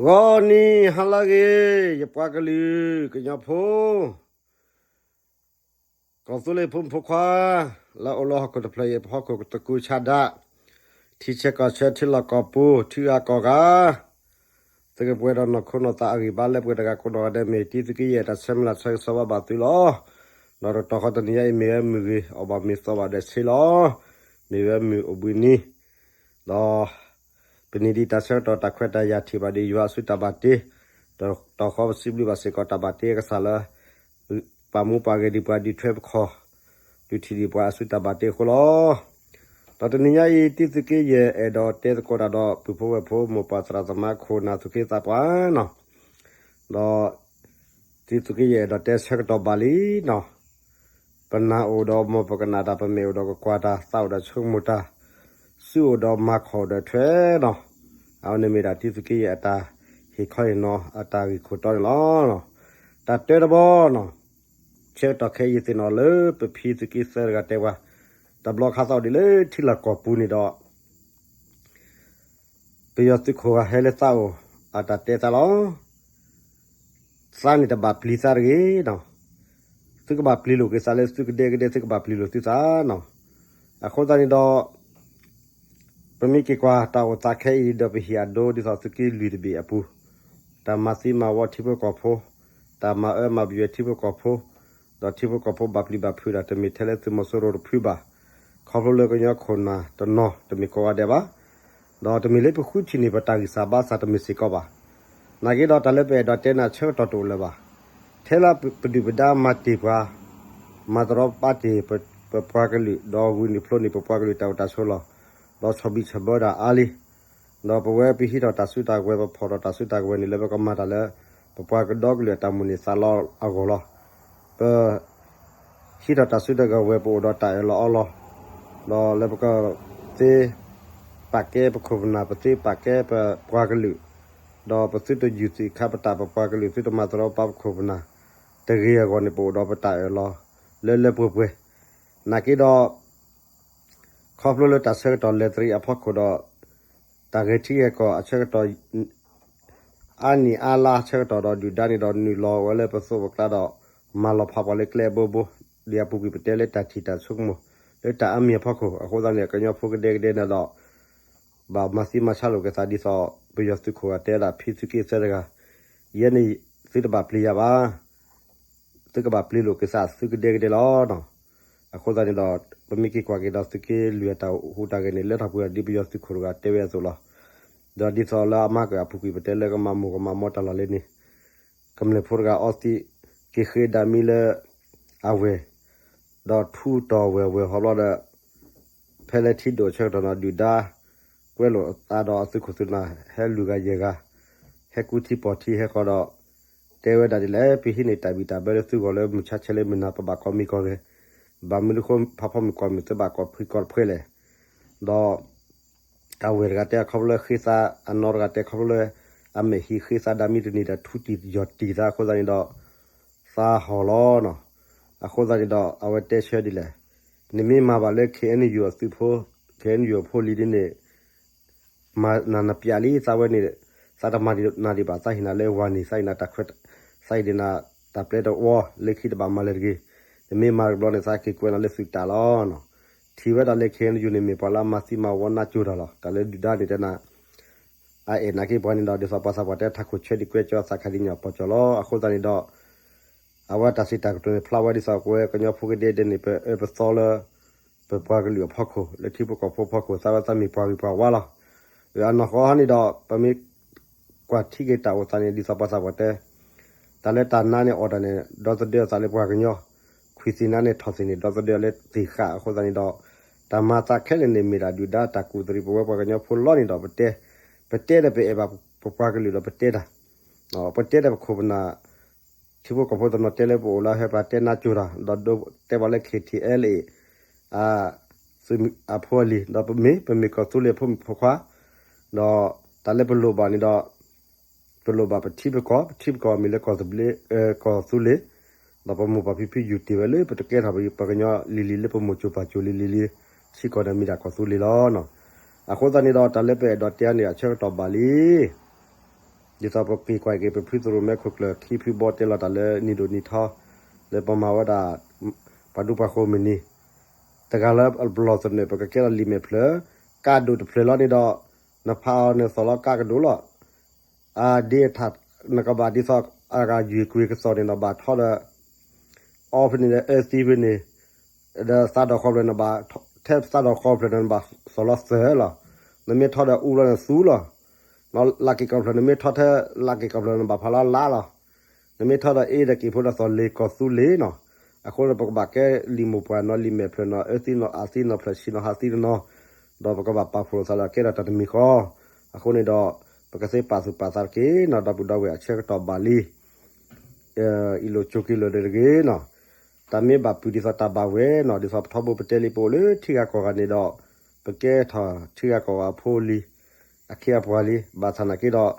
ဂီၤနံၤဟါလၢအဂ့ၤ, ယပှၤကလုာ်ကညီဖိ ကီၢ်သူလ့ၤဖိမုၣ်ဖိခွါ လၢအိၣ်လၢဟီၣ်ခိၣ်တဖျၢၣ်အံၤ ပဟီၣ်ခိၣ်တကူဆးဒး, ထံဆၢကီၢ်ဆၢ ထံလီၢ်ကီၢ်ပူၤ ထံဂၤကီၢ်ဂၤ, သုကပှဲၤဒီးနီၢ်ခိနီၢ်သးအဂံၢ်ဘါ လၢပှဲၤတဂၤကိးနီၢ်ဂၤဒဲး မ့ၢ်တံသုးက့ယဲၢ် တၢ်ဆၢမုၢ်လၢ်ဆၢကစီးဘၣ်ဘၣ်သုလီၤ. ဒီးတတီၤဃီတနံၤညါအံၤ မ့ၢ်ဝဲမုၢ်ဂ့ၤ အီၣ်ဘၣ်မ့ၤသီဘၣ်ဒီးဆ့လီၤ. မ့ၢ်ဝဲမုၢ်အိၣ်ဘှံးနံၤ ဒီး ပနံၤဒ်တၢ်ဆၢကတီၢ်တၢ်ခွဲးတၢ်ယာ်ထံၣ်ဘၣ်ဒ်ယွၤအစုတၢ်ဘၣ်တ့, ဒီးတတီၤဃီပစံးဘျုးဘၣ်စ့ၢ်ကီးတၢ်ဘၣ်တ့အကစၢ်လၢ ပာ်မူပာ်ဂဲၤဒံးပှၤ ဒုးထွဲပခီၣ် ဒုးထံၣ်ဒံးပှၤအစုတၢ်ဘၣ်တ့အဃိလီၤ. ဒီးတနံၤညါအံၤ တံသုးက့ယဲၢ်အဲၣ်ဒိးတဲသကိးတၢ်ဒီး ပုၢ်ဖိဝဲၢ်ဖိ မိၢ်ပၢ်သရၣ်သမါ ခိၣ်နၢ်သူၣ်က့သးပှၢ်နီၤ, ဒီး တံသုးက့ယဲၢ်အဲၣ်ဒိးတဲဆၢကတီၢ်ဘၣ်လံနီၤ, ပနၢ်အိၣ်ဒီးမ်ပကနၣ်တၢ်, ပမဲာ်အိၣ်ဒီးကကွၢ်တၢ်, သးအိၣ်ဒီးဆိကမိၣ်တၢ်, စုအိၣ်ဒီးမၤခီၣ်အိၣ်ဒီးထွဲနီၤ, အဝဲန့ၣ်မ့ၢ်ဒၣ်တံသုးက့ယဲၢ်အတၢ်ဟ့ၣ်ခီဟ့ၣ်နီၤ အတၢ်ဂံၢ်ခိၣ်တီန့ၣ်လီၤ. တၢ်တၢတဘီနီၤ, ဆၢကတီၢ်ခဲအံၤယသ့ၣ်နီၣ်လၢပဖံသုးက့သၢတဂၤတဲပှၤ, တဘျီခါသီၣ်ဒ်လၢထံလီၢ်ကီၢ်ပူၤန့ၣ်ဒီး ပယီၤသုးခိၣ်ဂၤဟဲလၢသးအိၣ် အတၢ်တဲသးလီၤ. သးန့ၣ်တဘၣ်ပျံၤသးတဂ့ၤနီၤ, သုကဘၣ်ပျံၤလိာ်က့ၤသးလၢသုကဒဲကဒဲ သုကဘၣ်ပျံၤလိာ်သုသးနီၤ. အဃိသတးန့ၣ်ဒီး ပမ့ၢ်က့ၤကွၢ်တၢ်အိၣ်သးခဲအံၤဒီး ပဟံၣ်အဒိဒ်သိးသုးက့လွံၢ်တဘ့ၣ်အပူၤ, တၢ်မၤသံမၤဝီထံဖိကီၢ်ဖိ, တၢ်မၤအၢမၤပယွဲထံဖိကီၢ်ဖိ, ဒီးထံဖိကီၢ်ဖိဘၣ်ပျံၤဘၣ်ဖုးတၢ် တမ့ၢ်ထဲလၢသုးမီၤစိရိၤတဖုဘၣ်, ခီဖျိလၢကညီခိၣ်နၢ်တနီၤ တမ့ၢ်ကိးဂၤဒဲးဘၣ် ဒီးတမ့ၢ်လၢပဃုထံၣ်န့ၢ်ပတၢ်ဂံၢ်စၢ်ဘါစၢ်တမ့ၢ်စ့ၢ်ကီးဘၣ်. နာ်က့ဒီးတၢ်လၢပအဲၣ်ဒိးတဲန့ၣ် အဆၢကတီၢ်တအိၣ်လၢၤဘၣ်. ထဲလၢပဒုၣ်ပဒါမၤတ့ၢ်ပှၤ, မၤတရီပာ်တ့ၢ်ပပှၤကလုာ်, ဒီးဂုာ်န့ၢ်ဖျိန့ၢ်ပပှၤကလုာ်တၢ်အိၣ်တၢ်ဆိးလီၢ်, ဒီးဆီၣ်ဘံၣ်ဆီၣ်ဘၢဒၣ်အါလံ. ဒီးပဝဲပဟံးထီၣ်တၢ်စုတၢ်ကဝဲၤ ပဖီၣ်ထီၣ်တၢ်စုတၢ်ကဝဲၤန့ၣ် လၢပကမၤတၢ်လၢ ပပှၤကဒီကလုာ်အတၢ်မိၣ်န့ၢ်သးလီအဂီၢ်လီၤ. ပ ဟံးထီၣ်တၢ်စုတၢ်ကဝဲၤ ပအိၣ်ဒီးတၢ်အၢၣ်လီၤအီလီၤ, ဒီးလၢပကသ့ပာ်ကဲပခိၣ်ပနၢ်, ပသ့ပာ်ကဲပပှၤကလုာ်, ဒီးပသုတယုၢ်သံးခါပတာ်ပပှၤကလုာ်, သုတမၤတရီပာ်ပခိၣ်ပနၢ်တဂ့ၤအဂီၢ်န့ၣ် ပအိၣ်ဒီးပတၢ်အၢၣ်လီၤလၢလၢပှဲၤပှဲၤ. နာ်က့ဒီး ခီဖျိလၢတၢ်ဆၢကတီၢ်လဲၤတရံးအဖီခိၣ်ဒီး တၢ်ဂဲၤထံဂဲၤကီၢ်အဆၢကတီၢ် အါနံၣ်အါလါဆၢကတီၢ်ဒီး ဒုၣ်ဒါန့ၣ်ဒီး နုာ်လီၤဝဲလၢပသိးပကျါဒီး မၤလီၤဖးပှၤလၢကျဲအဘိဘိ, ဒ်အပူၤကွံာ်ပတဲလၢတၢ်ထံၣ်တၢ်ဆိကမိၣ် လၢတၢ်အါမံၤအဖီခိၣ်, အဃိသတးန့ၣ် ကညီဖိကဒဲကဒဲန့ၣ်ဒီး ဘၣ်မၤသံမၤဆါလိာ်က့ၤသးဒ်သိး ပယီၤသုးခိၣ်ဂၤတဲဒၣ် ဖံသုးက့သၢတဂၤ, ယဲန့ၣ် သုတဘၣ်ပျံၤယၤဘၣ် သုကဘၣ်ပျံၤလိာ်က့ၤသးသုကဒဲကဒဲလီၤ. အဃိသတးန့ၣ်ဒီး ပမ့ၢ်က့ၤကွၢ်က့ၤဒီးသုးက့လွံၢ်အတၢ်ဟူးတၢ်ဂဲၤန့ၣ် လၢထီၣ်ပှဲၤဒ်ပယီၤသုးခိၣ်တဂၤတဲဝဲအသိးလီၤ. ဒီးဒ်သိးလၢအမါကအပူၤကွံာ်ပတဲလၢကမၤမိၢ်ကမၤမီၤတၢ်လီၢ်လံန့ၣ် ကမျၢၢ်ဖိတဂၤအီသံး က့ၤဃ့ဒၣ်မံလၢအဝဲၢ်, ဒီးထူတီၢ်ဝဲၢ်ဝဲၢ်ဟီဘျီဒီး ဖဲလၢထံဒိၣ်အဆၢကတီၢ်န့ၣ် ဒုၣ်ဒါကွဲလိာ်အသးဒီးအသုးခိၣ်သုးနၢ် ဟဲလွံၢ်ဂၤယဲၢ်ဂၤ, ဟဲကူထံပိာ်ထံဟဲဃီဒီး တဲဝဲဒၣ်ဒ်လဲၣ်, ပဟံးန့ၢ်တၢ်ဘံၣ်တၢ်ဘၢလၢသုဂီၢ်လၢမုၢ်ဆါဆဲးလၢမုၢ်နၤ ပဘၣ်ကိးမံၤကိးဂၤ, ဘၣ်မနုၤဃိဖးဖီမုၢ်ကိးမုၢ်သုဘၣ်ကိးဖှံကိးတဖှဲလဲၣ်. ဒီး အဝဲၢ်တဂၤတဲခီဖျိလၢဃ့သး, အနီတဂၤတဲခီဖျိလၢ အမဲာ်ဟံးဃ့သးဒၣ်မံတနံၤဒီးထူတံၢ်ယီၢ်တံၢ်သးအဃိသတးန့ၣ်ဒီး သးဟီၣ်လီၤနီၤ. အဃိသတးန့ၣ်ဒီး အဝဲတဲဆၢဒ်လဲၣ်, နမ့ၢ်မၤဘၣ်လၢ ခ့ၣ်အဲၣ်ယူၣ် အသုးဖိ, ခ့ၣ်အဲၣ်ယူၣ် အဖိလံၤဒ်န့ၣ် မၤနၤနပျးလံ သးဝဲန့ၣ်, သးတမၤနၤဒံးဘၣ် သးဟ့ၣ်နၤလၢဝၤန့ၣ် သးဟ့ၣ်နၤတၢ်ခွဲး, သးဟ့ၣ်ဒံးနၤတၢ်ပျဲတဝီ လၢခံတဘၣ်မၤလၢၤတဂ့ၤ. နမ့ၢ်မၤတဘျီန့ၣ် သးက့ၤကွဲးနၤလၢသုးတၢ်လီၤနီၤ. ထံၣ်ဝဲဒၣ်လၢ ခ့ၣ်အဲၣ်ယူၣ် န့ၣ်မ့ၢ်ပှၤလၢအမၤသံမၤဝီနးကၠိၤတၢ်လီၤ. တၢ်လၢဒုၣ်ဒါန့ၣ်တဲနၤ အအဲၣ်နာ်က့ပှၤန့ၣ်ဒီး ဒ်သိးပှၤသးပှၢ်တဲထးခိၣ်ဆၢဒံးကွဲကၠီသးခးဒံးညီၣ်ပီၢ်ကၠီလီၤ. အဃိသတးန့ၣ်ဒီး အဝဲတၢ်စံးတၢ်ကတိၤန့ၣ် ဖျါဝဲဒ်သိးပဝဲကညီဖိကဒဲကဒဲန့ၣ် ပအၢပသီလၢ ပပှၤကလုာ်အဖီခိၣ် လၢထံဖိကီၢ်ဖိအဖီခိၣ် သးဝဲသးမ့ၢ်ပှၤဂ့ၤပှၤဝါလီၤ. အနီၢ်ဃီဟီန့ၣ်ဒီး ပမ့ၢ်ကွၢ်ထံက့ၤတၢ်အိၣ်သးန့ၣ် ဒ်သိးပှၤသးပှၢ်တဲ တၢ်လၢတၢ်နါန့ၣ်အီၣ်တၢ်န့ၣ် ဒီသဒၢအသးလၢပှၤကညီ, ခွံၣ်သ့ၣ်နါန့ၣ်ထီၣ်သ့ၣ်န့ၣ် ဒီသဒၢလၢသ့ၣ်ဃာ်အဃိသတးန့ၣ်ဒီး တၢ်မၤသးခဲလၢာ်န့ၣ်မ့ၢ်ဒၣ်ဒုၣ်ဒါတၢ်ကူၣ်သရံး ပဝဲပှၤကညီဖိလီၤန့ၣ်ဒီး ပတဲ, ပတဲဒီးပအဲၣ်ဘၣ်ပပှၤကလုာ်ဒီးပတဲတၢ်, ပတဲဒီးပခိၣ်ပနၢ် ထံဖိကီၢ်ဖိတနီၤတဲလၢပအိၣ်လၢဟဲပှၤတဲနါကၠိၤတၢ် ဒီးဒိတဲပှၤလၢ ခ့ၣ်ထံၣ်အဲလ်အ့ၣ် အသုးမုၢ်အဖိအလံၤ ဒီးပမ့ၢ် ပမ့ၢ်ကီၢ်သူလ့ၤဖိမုၣ်ဖိခွါ, ဒီးတၢ်လၢပလိၣ်ဘၣ်န့ၣ်ဒီး ပလိၣ်ဘၣ်ပထံပကီၢ်, ပထံပကီၢ်မ့ၢ်လၢကီၢ်သူလ့ၤ, ကီၢ်သူလ့ၤ, ဒီးပမိၢ်ပၢ်ဖံဖုယူၢ်တ့ၢ်ဝဲလၢပတကဲထီၣ်ပပှၤကညီလံၤလံၤ လၢပမိၢ်ကၠိၤပၢ်ကၠိၤလံၤလံၤလံၤ ထံကီၢ်န့ၣ်မ့ၢ်ဒၣ်ကီၢ်သူလ့ၤလီၤ. အဃိသတးန့ၣ်ဒီး တၢ်လၢပအဲၣ်ဒိးတဲအါန့ၣ် အဆၢကတီၢ်ဘၣ်လံ ဒ်သိးပက့ၤကွၢ်က့ၤ ပဖုသရိၣ်မဲခိၣ်ကျၢၢ် ခံဖုဘီတဲလီၤတၢ်လၢနံၣ်ဒိၣ်နံၣ်ထီ လၢပမၤဝဲဒၣ် ပှၤဒူပှၤဃိၤမုၢ်နံၤ တဂၤလၢပလီၢ်သနၢၣ် ပကကဲထီၣ်လံာ်မဲာ်ဖျၢၣ် ကးဒိၣ်တဖျၢၣ်လီၤန့ၣ်ဒီး နဖးအီၤနသီၣ်လီၤကးကဒိၣ်လီၤ. အဒ့အထၣ် နကဘၣ်ဒ်သိး အဂၤယုၢ်ကွံာ်ကသီၣ်န့ၣ်ဒီး ဘၣ်ထီဒီး အီဖဲန့ၣ်ဒီး အၢသံဖဲန့ၣ် ဒီးသးဒီၣ်ဃီဖျၢၣ်န့ၣ်ဘၣ် ထဲသးဒီၣ်ဃီဖျၢၣ်န့ၣ် နဘၣ်သီၣ်လီၤသၢၣ်လီၤ. နမ့ၢ်ထီဒီးအူလီၤန့ၣ်သူလီၤ. လၢက့ၤကီၢ်ဖျၢၣ် နမ့ၢ်ထီထဲလၢက့ၤကီၢ်ဖျၢၣ်န့ၣ် နဘၣ်ဖးလီၤလါလီၤ. နမ့ၢ်ထီဒီးအ့ဒီးက့ၤဖိဒီးသီၣ်လ့ၤကီၢ်သူလ့ၤနီၤ. အဃိန့ၣ် ပကဘၣ်ကဲလံာ်မိၢ်ပှၢ်နီၤ လံာ်မဲာ်ဖျၢၣ်နီၤ အၢသံနီၤ အးသံနီၤ ဖျၢၣ်ဆံနီၤ ဟးသံနီၤ ဒီးပကဘၣ်ပာ်ဖှိၣ်လိာ်သးဒီးကဲထီၣ်တၢ်တမံၤဃီ. အဃိန့ၣ်ဒီး ပကသ့ပာ်သူၣ်ပာ်သးတက့ၢ်နီၤ ဒီပုၢ်ဒီဝဲၢ်အဆၢကတီၢ်ဘၣ်လံ အံၤလိာ်ကၠိက့ၤလိာ်ဒီးတဂ့ၤနီၤ. တၢ်မ့ၢ်ဘၣ်ပုၢ်ဒ်သိးတၢ်ဘၣ်ဝဲနီၤ ဒ်သိးပထီဘိပတဲလံ ပအိၣ်လၢထံဂၤကီၢ်ဂၤန့ၣ်ဒီး ပကဲထီၣ်ထံဂၤကီၢ်ဂၤဖိလံ အခ့အပှၤလံ ဘၣ်ဆၣ်နာ်က့ဒီး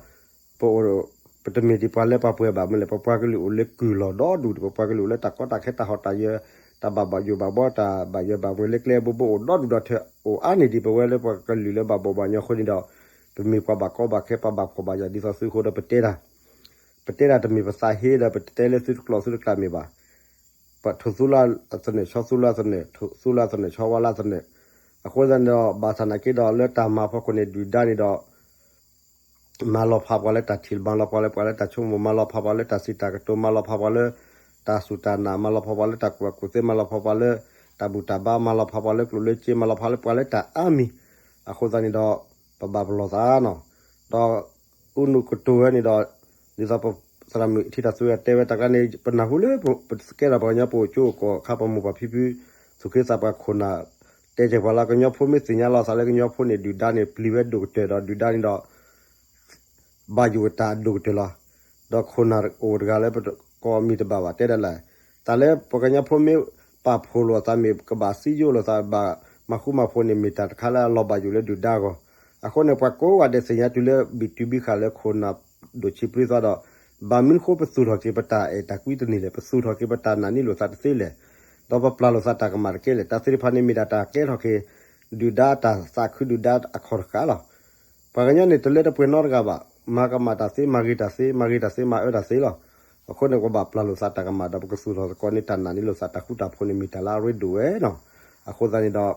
ပအိၣ် ပတမ့ၢ်ဒ်ပှၤလၢပှၤပှဲၤဘၣ်မ့ၢ်လဲၣ် ပပှၤကလုာ်အိၣ်လၢကုၢ်လီၢ်ဒီဒူၣ် ပပှၤကလုာ်အိၣ်လၢတၢ်ကီတၢ်ခဲတၢ်ဟီၣ်တၢ်ယၢၤ တၢ်ဘၣ်ဘၣ်ယိၣ်ဘၣ်ဘှီ တၢ်ဘၣ်ယၢၤဘၣ်ဝဲလၢကျဲဘိဘိအိၣ်ဒီဒူၣ်ဒီထၢ အိၣ်အါန့ၢ်ဒံးပဝဲလၢပှၤကလုာ်လၢဘၣ်ဘီၣ်ဘၣ်ညီအဃိန့ၣ်ဒီး ပမ့ၢ်ပှၤဘၣ်ကီဘၣ်ခဲပှၤဘၣ်ဖှီၣ်ဘၣ်ယာ်ဒ်သိးသုဃိဒီးပတဲတၢ် ပတဲတၢ်တမ့ၢ်ပသးဟ့ဒီး ပတတဲလၢသုတကျိးသုတကျးမ့ၢ်ဘၣ်. ပထိၣ်သူလၢအသနၢၣ် ဆီသူလၢအသနၢၣ် ထိၣ်သူလၢအသနၢၣ် ဆီဝါလၢအသနၢၣ်. အဃိသတးန့ၣ်ဒီး ဘၣ်ဆၣ်နာ်က့ဒီး လၢတၢ်မၤဖီခိၣ်န့ၣ် ဒုၣ်ဒါန့ၣ်ဒီး မၤလီၤဖးပှၤလၢတၢ်ထံၣ် မၤလီၤဖးပှၤလၢပှၤလၢတၢ်ဆိကမိၣ် မၤလီၤဖးပှၤလၢတၢ်စံးတၢ်ကတိၤ မၤလီၤဖးပှၤလၢ တၢ်စူၢ်တၢ်နာ် မၤလီၤဖးပှၤလၢတၢ်ကူၣ်ဘၣ်ကူၣ်သ့ မၤလီၤဖးပှၤလၢ တၢ်ဘူၣ်တၢ်ဘါ မၤလီၤဖးလၢပှၤလၢတၢ်အါမံၤ. အဃိသတးန့ၣ်ဒီး ပဘၣ်ပလီၢ်သးနီၤ. ဒီး အူနူၢ်ကတိၤဝဲန့ၣ်ဒီး ဒ်သိးပသရၣ်မုၣ်ထံတၢ်သူဝဲတဲဝဲတၢ်ကျါန့ၣ် ပနၢ်ဟူလၢ ပကဲထီၣ်ပှၤကညီပအိၣ်ကၠိအိၣ်ကီၢ်အခါ ပမိၢ်ပၢ်ဖံဖု သူၣ်က့သးပှၢ်ခိၣ်နၢ် တဲကဲပှၤလၢကညီဖိမ့ၢ်သ့ၣ်ညါလီၤသးလၢကညီဖိန့ၣ် ဒုၣ်ဒါန့ၣ် ပျံၤဝဲဒိၣ်ကတၢၢ်ဒီး ဒုၣ်ဒါန့ၣ်ဒီး ဘၣ်ယိၣ်တၢ်ဒိၣ်ကတၢၢ်လီၤ. ဒီးခိၣ်နၢ်အိၣ်တဂၤလၢပကိးမံၤတဘၣ်ဘၣ် တဲဒၣ်လဲာ် တၢ်လၢပှၤကညီဖိမ့ၢ်ပာ်ဖှိၣ်လိာ်သးမ့ၢ် ကဘၣ်စံယိၣ်လိာ်သး ဘၣ်မၤဃူမၤဖိးန့ၣ် မ့ၢ်တၢ်တခါလၢအလီၤဘၣ်ယိၣ်လၢဒုၣ်ဒါအဂီၢ်. အဃိန့ၣ် ပှၤကိးဂၤဒဲးသ့ၣ်ညါတုၤလၢဘံၣ်တုၤဘံၣ်ဃာ်လၢခိၣ်နၢ်ဒိၣ်ဆံးပြံသးဒီး ဘၣ်မနုၤဃိပသူၣ်ထီၣ်က့ၤပတၢ်အဲၣ်တၢ်ကွံတန့ၢ်လဲၣ် ပသူၣ်ထီၣ်က့ၤပတၢ်နာ်န့ၢ်လိာ်သးတသ့လဲၣ် ဒီးပပျၢ်လိာ်သးတၢ်ကမၣ်တကဲလဲၣ်. တၢ်သ့ၣ်တဖၣ်န့ၣ်မ့ၢ်ဒၣ်တၢ်ကဲထီၣ်က့ၤ ဒုၣ်ဒါတၢ်သးခုဒုၣ်ဒါအခီၣ်တဃာ်လီၤ. ပှၤကညီန့ၣ် တလၢတပှဲၤနီတဂၤဘၣ်. မၤကမၣ်တၢ်သ့, မၤဂ့ၤတၢ်သ့, မၤဂ့ၤတၢ်သ့, မၤအၢတၢ်သ့လီၤ. အဃိန့ၣ် ပဘၣ်ပျၢ်လိာ်သးတၢ်ကမၣ်ဒီး ပကသူၣ်ထီၣ်သကိးန့ၢ်တၢ်နာ်န့ၢ်လိာ်သးတၢ်ဃူတၢ်ဖိးန့ၣ် မ့ၢ်တၢ်လၢအရ့ဒိၣ်ဝဲနီၤ. အဃိသတးန့ၣ်ဒီး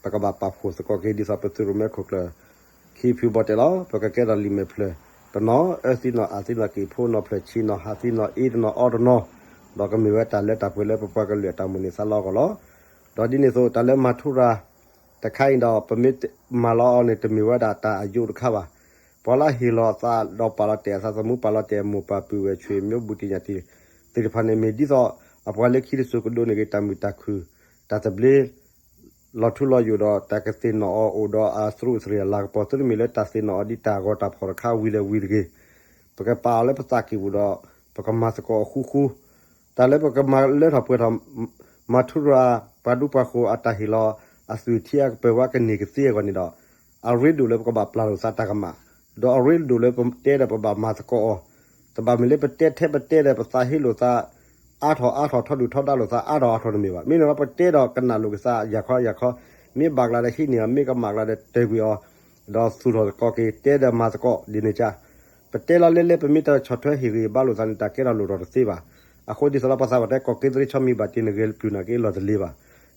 ပကဘၣ်ပာ်ဖှိၣ်သကိးက့ၤ ဒ်သိးပသရိာ်မဲခိၣ်ကျၢၢ် ခံဖုဘီတဲလီၤ. ပကကဲထီၣ်လံာ်မဲာ်ဖျၢၣ်တနီၤ, အၢသံနီၤ, အးသံနီၤ, က့ၤဖိနီၤ, ဖျၢၣ်ဆံနီၤ, ဟးသံနီၤ, အ့တနီၤ, အီတနီၤ, ဒီးကမ့ၢ်ဝဲတၢ်လၢတၢ်ပှဲၤလၢပပှၤကလုာ်အတၢ်မိၣ်န့ၢ်သးလီအဂီၢ်လီၤ. ဒီးဒ်န့ၣ်အသိး တၢ်လၢမၤထူရၤ တခါအံၤဒီး ပမ့ၢ်မၤလီၤအီၤန့ၣ် တမ့ၢ်ဝဲဒၣ်တၢ်အယိာ်တခါဘၣ်. ပှၤလၢဟ့ၣ်လီၤသးဒီးပာ်လီၤတဲာ်အသးသမူ ပာ်လီၤတဲာ်မိၢ်ပၢ်ပုၢ်ဝဲၢ် ဆွေမျိုး ဘူးတံၢ်ညၣ်တံၢ် သ့ၣ်တဖၣ်န့ၣ် မ့ၢ်ဒ်သိး အပှၤလၢခံတစိၤကဒိးန့ၢ်က့ၤ တၢ်မုာ်တၢ်ခုၣ် တၢ်သဘျ့ လီၤထူလီၤယိာ်ဒီး တၢ်ကသ့ၣ်နီၣ်အီၤအိၣ်ဒီးအသရူးသရ့းအလၤကပီၤ သုတမ့ၢ်လၢတၢ်သ့ၣ်နီၣ်အီၤဒ်တၢ်ဂီၤတၢ်ဖီၣ်တခါဝံၤလၢာ်ဝံၤတဂ့ၤ. ပကပာ်အီၤလၢပသးကံၢ်ပူၤဒီး ပကမၤသကိးအီၤဃူဃူ တၢ်လၢပကမၤလၢထီၣ်ပှဲၤထီၣ် မၤထူရၤ ပှၤဒူပှၤဃိၤအတၢ်ဟ့ၣ်လီၤ အသွံၣ်ထံအကပၢၤဝဲကန့ၢ်ကသ့အဂီၢ်န့ၣ်ဒီး အရ့ဒိၣ်လၢပကဘၣ်ပျၢ်လိာ်သးတၢ်ကမၣ်, ဒီးအရ့ဒိၣ်လၢပတဲဒီးပဘၣ်မၤသကိးအီၤ, တဘၣ်မ့ၢ်လၢပတဲထဲပတဲဒီးပသးဟ့လိာ်သး အါထီၣ်အါထီၣ်ထီဒုၣ်ထီဒါလိာ်သးအါထီၣ်အါထီၣ်တမ့ၢ်ဘၣ်. မ့ၢ်န့ၣ်လီၤ ပတဲဒီးကနၣ်လိာ်က့ၤသးယၤခီယၤခီ, မ့ၢ်ဘၣ်ကျါဒီးဟံးန့ၢ်အီၤ, မ့ၢ်ကမၣ်ကျါဒီးတဲာ်ကွံာ်အီၤ, ဒီးသူၣ်ထီၣ်သကိးက့ၤ တဲဒီးမၤသကိးဒ်န့ၣ်ကါ ပတဲလီၤလဲလဲ ပမ့ၢ်တဆီၣ်ထွဲဟ့ၣ်ဂံၢ်ဘါလိာ်သးန့ၣ် တၢ်ကဲထီၣ်လိၣ်ထီၣ်တသ့ဘၣ်. အဃိဒ်သိးလၢပှၤသးပှၢ်တဲ ကီၢ်က့သရ့ဆီမံၤဘၣ်တ့ၢ်နဂဲၤပျုၢ်နာ်က့လီၢ်တလ့ၤဘၣ်.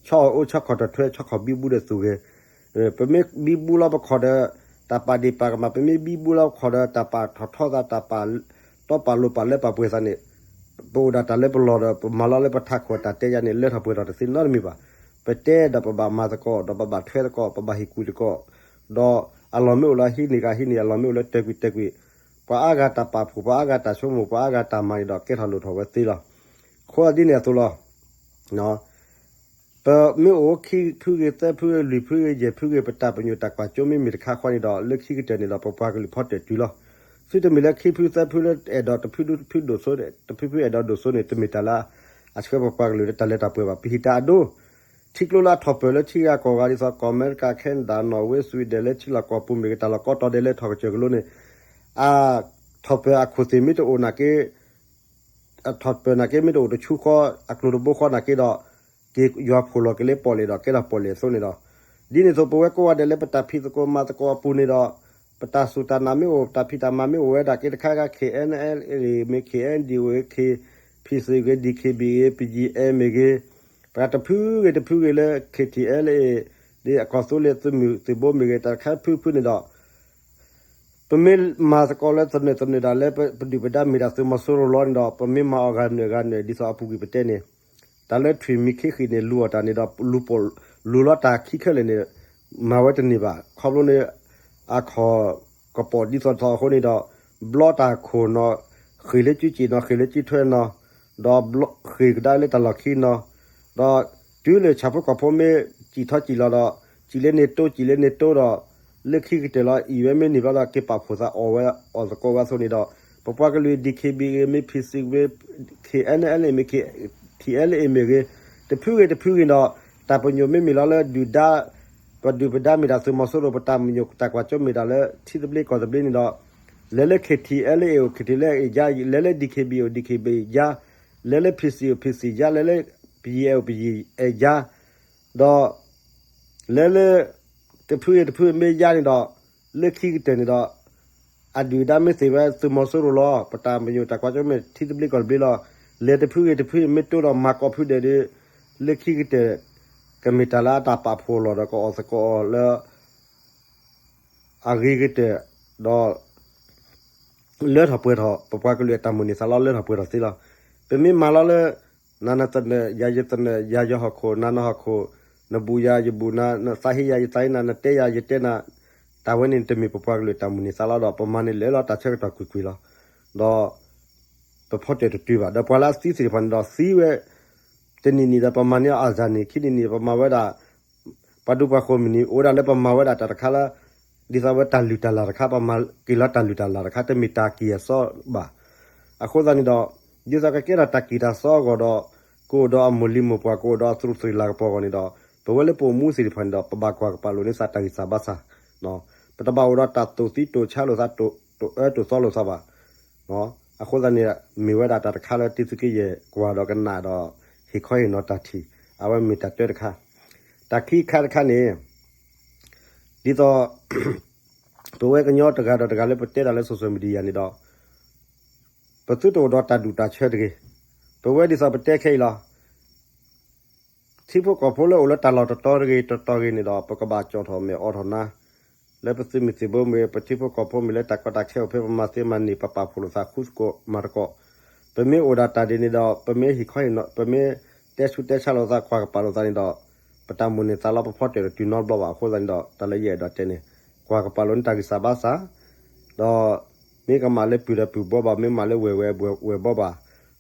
ဆီအိၣ်အိၣ်ဆီခီၣ်ထီၣ်ထွဲ ဆီခီၣ်ဘံဘူဒီးသူၣ်ဂဲၤ, ပမ့ၢ်ဘံဘူလီၤပခီၣ်ဒီး တၢ်ပာ်ဒ့ၣ်ပာ်ကမၣ်, ပမ့ၢ်ဘံဘူလီၤပခီၣ်ဒီးတၢ်ပာ်ထီၣ်ထီသး တၢ်ပာ်တီပာ်လိၤပာ်လၢပှၤပှဲၤသးန့ၣ် ပအိၣ်ဒၣ်တၢ်လၢပလီၢ်ဒီး ပမၤလီၤလၢပထးခိၣ်တၢ်တဲယါန့ၣ် လၢထီၣ်ပှဲၤထီၣ်တသ့နီတမံၤဘၣ်. ပတဲဒီးပဘၣ်မၤသကိး ဒီးပဘၣ်ထွဲသကိး ပဘၣ်ဟ့ၣ်ကူၣ်သကိး, ဒီးအလီၢ်မ့ၢ်အိၣ်လၢဟံးန့ၢ်ဂ့ၤဟံးန့ၢ် အလီၢ်မ့ၢ်အိၣ်လၢတဲာ်ကွံာ်တဲာ်ကွံာ်, ပှၤအါဂၤတၢ်ပာ်ဖှိၣ် ပှၤအါဂၤတၢ်ဆိကမိၣ် ပှၤအါဂၤတၢ်မၤန့ၣ်ဒီး ကဲထီၣ်လိၣ်ထီၣ်ဝဲသ့လီၤ. အဃိဒ်န့ၣ်အသိးလီၤ. ပမ့ၢ်အိၣ်ခံဖုဂ့ၤ သၢဖုဂ့ၤ လွံၢ်ဖုဂ့ၤ ယဲၢ်ဖုဂ့ၤ ပတၢ်ပညိၣ်တၢ်ကွၢ်စိမ့ၢ်မ့ၢ်တခါဃီန့ၣ်ဒီး လၢခံကတၢၢ်န့ၣ်ဒီး ပပှၤကလုာ်ဖီတၢၣ်တုၤလီၤ. သုတမ့ၢ်လၢခံဖုသၢဖုလၢအဲၣ်ဒိးတဖုဒူဖုဒိၣ်စိ တဖုဖုအဲၣ်ဒိးဒိၣ်စိန့ၣ် တမ့ၢ်တၢ်လၢအဆှၢပပှၤကလုာ်လၢတၢ်လၢတၢ်ပှဲၤဘၣ်. ပဟံးတၢ်အဒိ ထံကျိလၢအထီၣ်ပၢၢ်လၢထံဂၤကီၢ်ဂၤဒ်သိး ကီၢ်အမဲရကၤ Canada, Norway, Sweden လၢထံလီၢ်ကီၢ်ပူၤမ့ၢ်ဂ့ၤ တၢ်လီၢ်ကီတီၤဒဲးလၢထီၣ်ကစၢၢ်ကလိန့ၣ် အထီၣ်ပၢၢ်အခိၣ်သ့ၣ်မ့ၢ်တအိၣ်နာ်က့ အထီၣ်ပၢၢ်နာ်က့မ့ၢ်တအိၣ်တဆူဃီ အကျိၤတဘိဃီနာ်က့ဒီး က့ၤယွၤဖှိၣ်လီၤက့ၤလၢပီၣ်လဲၣ်ဒီး ကဲထီၣ်ပီၣ်လဲၣ်အသိးန့ၣ်ဒီး ဒ်န့ၣ်အသိး ပဝဲကိးဂၤဒဲးလၢပတၢ်ဖံးသကိးမၤသကိးအပူၤန့ၣ်ဒီး ပတၢ်စူၢ်တၢ်နာ်မ့ၢ်အိၣ် ပတၢ်ဖံးတၢ်မၤမ့ၢ်အိၣ်ဝဲဒၣ်က့ၤတခါခါ K N L A မ့ၢ် K N D O ဂ့ၤ K P C ဂ့ၤ D K B A ဂ့ၤ P G I မ့ၢ်ဂ့ၤ ပှၤတဖုဂ့ၤတဖုဂ့ၤလၢ K T L A ဒ်အကီၢ်သူလ့ၤသုးမုၢ်သုးဘိမ့ၢ်ဂ့ၤ တၢ်တခါဖုဖုန့ၣ်ဒီး ပမ့ၢ်မၤသကိးလၢသနၢၣ်သနၢၣ်ဒၣ်လဲာ်ပဒုၣ်ပဒါမ့ၢ်ဒၣ်သုးမီၤစိရိၤလီၤန့ၣ်ဒီး ပမ့ၢ်မၤအီၤဂၤနုာ်ဂၤနုာ် ဒ်သိးအပူၤကွံာ်ပတဲန့ၣ် တၢ်လၢထွံၣ်မံၤခံဃံးန့ၣ် လူၤအီၤတၢ်န့ၣ်ဒီး လူၤပိာ်လူၤလီၤတၢ်ခံခဲလၢာ်န့ၣ် မၤဝဲတန့ၢ်ဘၣ် ခီဖျိန့ၣ် အခီၣ်ကပီၤဒ်သိးသိးအဃိန့ၣ်ဒီး ဘျီတၢ်ခိၣ်နီၤ ဃ့ၢ်လၢကၠူကၠံၣ်နီၤ ဃ့ၢ်လၢကၠူထွဲနီၤ ဒီးဘျီဃ့ၢ်ကဒါလၢတၢ်လီၢ်ခံနီၤ ဒီးတုၤလၢဆၣ်ဖိကီၢ်ဖိမ့ၢ်စံၣ်ထီၣ်စံၣ်လီၤဒီး စံၣ်လၢန့ၣ်တိစံၣ်လၢန့ၣ်တိဒီး လၢခံကတၢၢ်လီၤ အံၤဝဲမ့ၢ်န့ၢ်ဘျီဒီး က့ၤပာ်ဖှိၣ်သးအီၣ်ဝဲအီၣ်သကိးဝဲအသိးန့ၣ်ဒီး ပပှၤကလုာ် D K B ဂ့ၤ မ့ၢ် P C မ့ၢ် K N L A မ့ၢ် K T L A မ့ၢ်ဂ့ၤ တဖုဂ့ၤတဖုဂ့ၤဒီး တၢ်ပညိၣ်မ့မ့ၢ်လီၤလၢဒုၣ်ဒါ ပဒုၣ်ပဒါမ့ၢ်ဒၣ်သုးမီၤစိရိၤ ပတၢ်ပညိၣ်တၢ်ကွၢ်စိမ့ၢ်ဒၣ်လၢထံသဘျ့ကီၢ်သဘျ့န့ၣ်ဒီး လဲၤလၢ K T L A အိၣ် K T L A ယါ လဲၤလၢ D K B အိၣ် D K B ယါ လဲၤလၢ P C အိၣ် P C ယါ လဲၤလၢ P G I အိၣ် P G I ယါ ဒီး လဲၤလၢ တဖုအံၤတဖုမ့ၢ်ယါန့ၣ်ဒီး လၢခံကတၢၢ်န့ၣ်ဒီး အဒုၣ်ဒါမ့ၢ်သ့ၣ်ဝဲသုးမီၤစိရိၤလီၤ ပတၢ်ပညိၣ်တၢ်ကွၢ်စိမ့ၢ်ထံသဘျ့ကီၢ်သဘျ့လီၤ လဲၤတဖုဂ့ၤတဖုမ့ၢ်တိဒီးမၤကိးဖုဒဲးဒီး လၢခံကတၢၢ် ကမ့ၢ်တၢ်လၢအတၢ်ပာ်ဖှိၣ်လီၤဒီးကအီၣ်သကိးအီၤလၢ အဂ့ၤကတၢၢ် ဒီး လၢထီၣ်ပှဲၤထီၣ် ပပှၤကလုာ်အတၢ်မိၣ်န့ၢ်သးလီ လၢထီၣ်ပှဲၤထီၣ်သ့လီၤ. ပမ့ၢ်မၤလီၤလၢ နၤနသနၢၣ် ယၤယသနၢၣ် ယၤယဟီၣ်ခိၣ် နၤနဟီၣ်ခိၣ် နဘူၣ်ယၤယဘူၣ်နၤ နသးဟ့ယၤယသးဟ့နၤ နတဲယၤယတဲနၤ တၢ်ဝဲန့ၣ်တမ့ၢ်ပပှၤကလုာ်တၢ်မိၣ်န့ၢ်သးလီဒီး ပမၤန့ၢ်လၢလီၤတၢ်ဆၢကတီၢ်ကွ့ၢ်ကွ့ၢ်လီၤ. ဒီး ပဖီတၢၣ်တတုၤဘၣ် ဒီးပှၤလၢအသံသ့ၣ်တဖၣ်န့ၣ်ဒီးသံဝဲ တနံၣ်နံၣ်ဒီးပမၤန့ၢ်အီၤအစၢ်န့ၣ် ခံနံၣ်နံၣ်ဒီးပမၤဝဲဒၣ် ပှၤဒူပှၤဃိၤမုၢ်နံၤ အိၣ်ဝဲဒၣ်လၢပမၤဝဲဒၣ်တၢ်တခါလၢ ဒ်သိးဝဲတၢ်လုၢ်တၢ်လၢ်တခါ ပမၤက့ၤလီၤတၢ်လုၢ်တၢ်လၢ်တခါ တမ့ၢ်တၢ်က့ၢ်အစီဘၣ်. အဃိသတးန့ၣ်ဒီး ဒ်သိးကကဲထီၣ်တၢ်က့ၢ်တၢ်စီအဂီၢ်ဒီး ကအိၣ်ဒီးအမိၢ်လံၤမိၢ်ပှၢ် ကအိၣ်ဒီးအသရူးသရ့ၤလၤကပီၤအဂီၢ်န့ၣ်ဒီး ပဝဲလၢပအိၣ်မူသ့ၣ်တဖၣ်န့ၣ်ဒီး ပဘၣ်ကွၢ်ကပာ်လိာ်န့ၢ်သးတၢ်ဂံၢ်စၢ်ဘါစၢ် ပတဘၣ်အိၣ်ဒီးတၢ်တိၢ်သံတိၢ်ဆါလိာ်သး တိၢ်အၢတိၢ်သီလိာ်သးဘၣ်. အဃိသတးန့ၣ် မ့ၢ်ဝဲဒၣ်တၢ်တခါလၢတံသုးက့ယဲၢ်ကွၢ်ဒီးကနၣ်ဒီး ဟ့ၣ်ခီဟ့ၣ်နီၤတၢ်ထံၣ် အဝဲမ့ၢ်တၢ်တၢတခါ. တၢ်ခံခါတခါန့ၣ် ဒ်သိး ပဝဲကညီတဂၤဒီးတဂၤလၢပတဲတၢ်လၢ social media န့ၣ်ဒီး ပသုတအိၣ်ဒီးတၢ်ဒူၣ်တၢ်ဆၢတဂ့ၤ. ပဝဲဒ်သိးပတဲခဲအံၤလီၤ. ထံဖိကီၢ်ဖိလၢအိၣ်လၢတၢ်လီၢ်တတီၤတဂ့ၤတတီၤဂ့ၤန့ၣ်ဒီး ပကဘၣ်ကၠီၣ်ထီၣ်မဲာ်အိးထီၣ်နါ လၢပသုးမုၢ်သံၣ်ဘိမ့ၢ်ဂ့ၤ ပထံဖိကီၢ်ဖိမ့ၢ်လၢတၢ်ကီတၢ်ခဲအိၣ်ဖဲပမၤသ့မၤန့ၢ် ပပာ်ဖှိၣ်လိာ်သးဃူသကိးမၤသကိး ပမ့ၢ်အိၣ်ဒၣ်တၢ်ဒ်န့ၣ်ဒီး ပမ့ၢ်ဟ့ၣ်ခီဟ့ၣ်နီၤ ပမ့ၢ်တဲဆူးတဲဆါလိာ်သး ကွၢ်ကပာ်လိာ်သးန့ၣ်ဒီး ပတၢ်မိၣ်န့ၢ်သးလီ ပဖီတၢၣ်တတုၤနီတဘျီဘၣ်. အဃိသတးန့ၣ်ဒီး တၢ်လၢယအဲၣ်ဒိးတဲန့ၣ် ကွၢ်ကပာ်လိာ်န့ၢ်တၢ်ဂံၢ်စၢ်ဘါစၢ် ဒီး မ့ၢ်ကမၣ်လၢပုၢ်ဒီးပုၢ်ဘီဘၣ် မ့ၢ်မၤလၢဝဲၢ်ဝဲၢ်ဘီဘၣ်,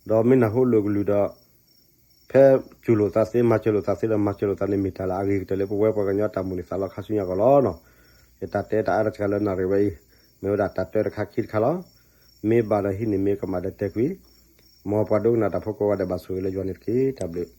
ဒီးမ့ၢ်နၢ်ဟူလိာ်ကလုၢ်ဒီး ဖဲစူၤလိာ်သးသ့ မၤစၢၤလိာ်သးသ့ဒီး မၤစၢၤလိာ်သးန့ၣ်မ့ၢ်တၢ်လၢအဂ့ၤကတၢၢ်လၢပဝဲပှၤကညီတၢ်မိၣ်န့ၢ်သးလီခါဆူညါအဂီၢ်လီၤ. ယတၢ်တဲတၢ်အါတက့ၢ်လၢနၣ်ရံၣ်ဝဲအံၤ မ့ၢ်ဝဲဒၣ်တၢ်တၢတခါခံတခါလီၤ. မ့ၢ်ဘၣ်ဒီးဟံးန့ၢ် မ့ၢ်ကမၣ်ဒီးတဲကွံာ်, မ်ပှၤဒိကနၣ်တၢ်ဖိကိးဂၤဒဲးဘၣ်ဆိၣ်ဂ့ၤလၢယွၤန့ၣ်တက့ၢ်. တၢ်ဘျုး